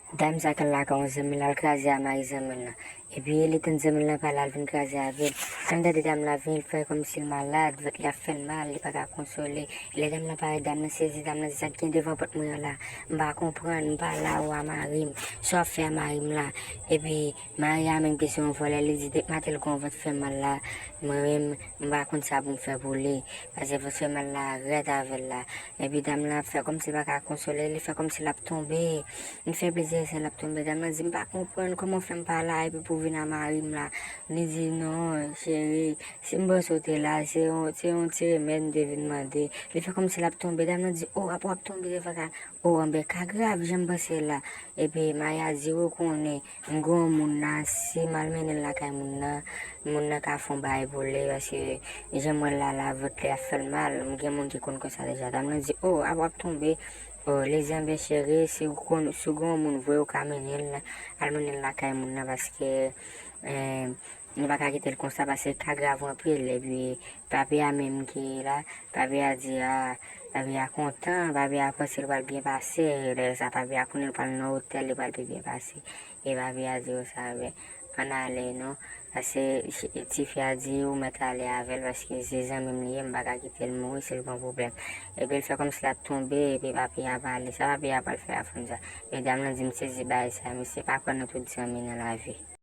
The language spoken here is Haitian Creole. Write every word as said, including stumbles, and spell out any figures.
Dam sa k al lakay yon zanmi l, al kraze a mari zanmi l lan. Epi li tann zanmi l lan pale, al vin kraze avè l. Lè l tande dam la vini, li fè kòmsi l malad, vant li ap fè l mal, li pa ka konsole. Lè dam la parèt, dam nan sezi, dam nan di, "Sa k gen devan pòt mwen an la? M pa konprann, m pa la ou a mari m. Sa w ap fè a mari m la?" Epi mari a menm ki se yon vòlè, li di, "Depi maten l gon vant fè mal la, mwen menm, m pa konn sa pou m fè pou li. Paske vant fè mal la rèd avè l la." Epi dam lan ap fè kòmsi l pa ka konsole, li fè kòmsi l ap tonbe. Li fè plizyè sè l ap tonbe. Dam lan di, "M pa konprann kòman w fè m pa la epi pou w vin a mari m la." Li di, "Non, cheri, si m panse w te la, se yon, se yon ti remèd m te vin mande." Li fè kòmsi l ap tonbe. Dam lan di, "O, apa w ap tonbe devan ka? O, anben ka grav jan m panse l la." Epi mari a di, "Ou konnen, m gen yon moun la, si m al mennen l lakay moun nan, moun nan ka fè yon bagay pou li, paske jan m wè l la, la, vant li ap fè l mal, m gen moun ki konn konsa deja." Dam lan di, "O, apa w ap tonbe?" O, li di, "Anben cheri, si w konn, si w gen yon moun vre, ou ka mennen l, al mennen l lakay moun nan, paske, eh, nou pa ka kite l konsa, paske ka grav anpil." Epi papi a menm ki la, papi a di, a, papi a kontan, papi a panse l pral byen pase, lè sa papi a konnen l pral nan otèl, li pral pi byen pase. E papi a di yo sa, "Anben, ann ale non, paske tifi a di ou mèt ale avè l, paske se zanmi m li ye, m pa ka kite l mouri si l gon pwoblèm." Epi l fè kòmsi l ap tonbe, epi papi a pale, "Sa papi a pral fè a fanm sa?" Medam lan di, "M sezi bagay sa, mesye pa kwè nan tout zanmi nan lavi."